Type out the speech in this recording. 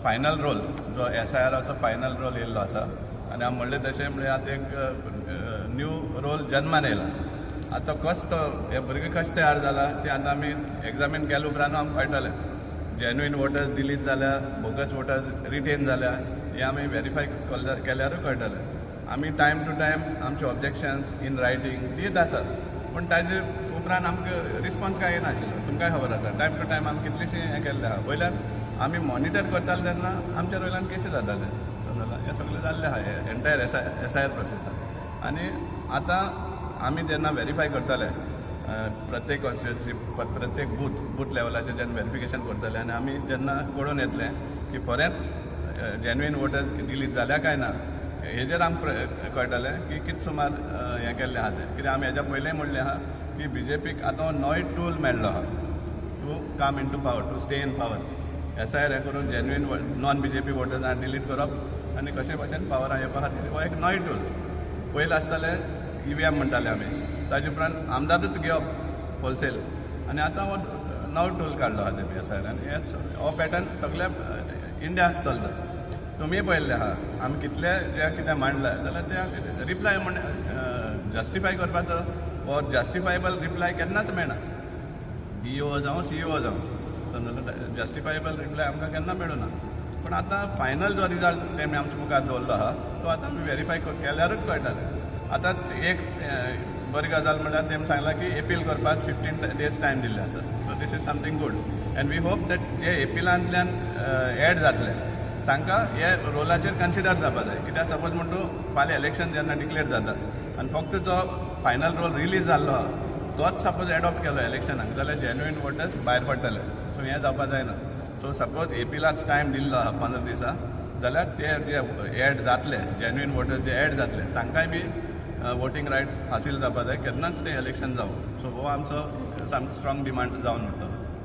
Final role जो एसआयआराचो final role येयल्लो आसा आनी हांव म्हणलें तशें म्हळ्यार आतां एक न्यू रोल जन्मान येयला. आतां कसो तो हे भुरगे कशें तयार जाला ते आतां आमी एग्जामीन केले उपरांत आमकां कळटलें. जेन्युइन वोटर्स डिलीट जाल्या, बोगस वोटर्स रिटेन जाल्या, हें आमी वेरीफाय केल्यारूय कळटलें. आमी टायम टू टायम आमचे ऑब्जेक्शन्स इन रायटींग दीत आसात, पूण ताजे उपरांत आमकां रिस्पॉन्स कांय येनाशिल्लो. तुमकांय खबर आसा, टायम टू टायम आमी कितलीशीं हें केल्लें आहा. वयल्यान आमी मॉनिटर करताले तेन्ना आमच्या वयल्यान केसी जाताले, समजला. हें सगळें जाल्लें आहा एंटायर एसआयआर प्रोसेसान. आनी आतां आमी जेन्ना वेरीफाय करतले प्रत्येक कॉन्स्टिट्युएन्सी, प्रत्येक बूथ लेवलाचेर जेन्ना वेरिफिकेशन करतले आनी आमी जेन्ना कळून येतलें की खरेंच जेन्युइन वोटर्स डिलीट जाल्या काय ना, हेजेर आमकां कळटलें की कितें सुमार हें केल्लें आहा तें. कित्याक आमी हेज्या पयलें म्हणलें आहा की बीजेपीक आतां नवो टूल मेळ्ळो आहा to come into power, to stay in power. SIR हें करून जेन्युइन नॉन बीजेपी वोटर्सांक डिलीट करप आनी कशे भशेन पावरान येवपा खातीर हो एक नवो टूल. पयलीं आसतालें ईव्हीएम म्हणटाले आमी, ताजे उपरांत आमदारूच घेवप होलसेल, आनी आतां हो नवो टूल काडलो आहा तेमी एसआयआर. आनी हे हो पॅटर्न सगल्या इंडियाक चलता. तुमी पळयल्लें आहा, आमी कितले जे कितें मांडलां जाल्यार ते रिप्लाय म्हण जस्टिफाय करपाचो or justifiable reply केन्नाच मेळना. बीईओ जावं सीईओ जावं, समजलो, जस्टिफायबल रिप्लाय आमकां केन्ना मेळूना. पूण आतां फायनल जो रिजल्ट तेमी आमच्या मुखार दवरलो आहा तो आतां आमी वेरीफाय केल्यारूच कळटलें. आतां एक बरी गजाल म्हणल्यार तेमी सांगलां की एपील करपाक 15 डेज टायम दिल्ले आसा. So this is something good and we hope that जे एपिलांतल्यान एड जातले तांकां हे रोलाचेर कन्सिडर जावपा जाय. कित्याक सपोज म्हण तूं फाल्यां इलेक्शन जेन्ना डिक्लेर जाता आनी फक्त जो फायनल रोल रिलीज जाल्लो आहा तोच सपोज एडॉप्ट केलो इलेक्शनाक जाल्यार जेन्युइन वोटर्स भायर पडटले. सो हें जावपा जायना. सो सपोज एपिलाक टायम दिल्लो आहा 15 दिसां जाल्यार ते जे एड जातले, जेन्युइन वोटर्स जे एड जातले तांकांय बी वोटींग रायट्स हासील जावपा जाय केन्नाच तें इलेक्शन जावं. सो हो आमचो सामको स्ट्रॉंग डिमांड जावन उरतलो.